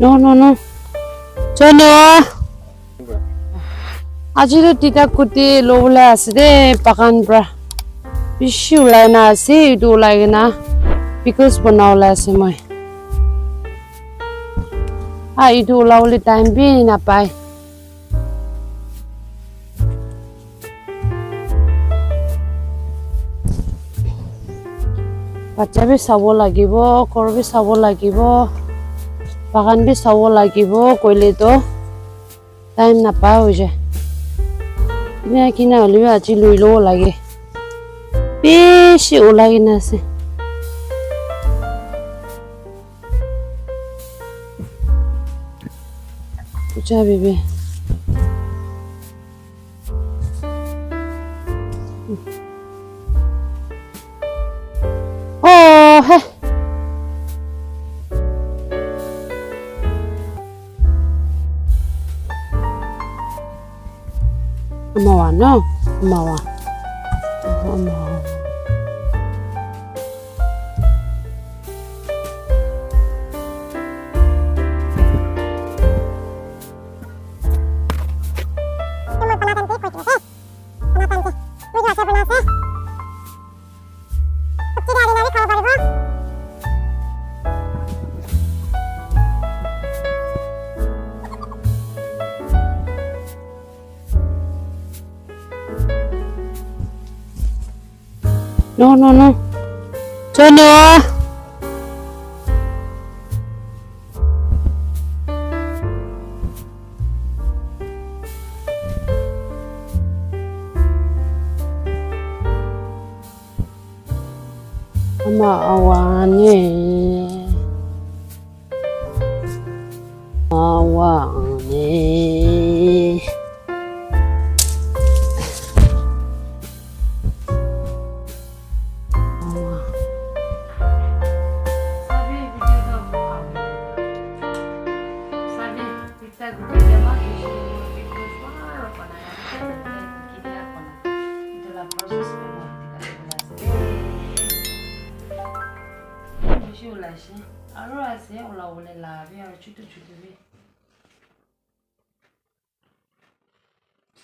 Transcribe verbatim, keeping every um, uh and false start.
No, no, no. Chalo. Aji toh tita kuti lobole ase de bagan pra. Bishi ulai na ase, etu ulai kena pickles banabole ase moi. Ah, etu ulabole time bi napai. Bacha bi sabo lagibo, ghor bi sabo lagibo, bagan bi sabo lagibo, koile toh time napa hoijai. Kina kina hoilebi aji lui lobo lage. Bishi ulai kena ase. Pucha baby. Oh, hey. Amawa, no? Amawa. Amawa. No, no, no. Chalo. Ama awane. Awane. Bishi ulai ase. Aro ase, ulabole la bi, aro chutu chutu bi.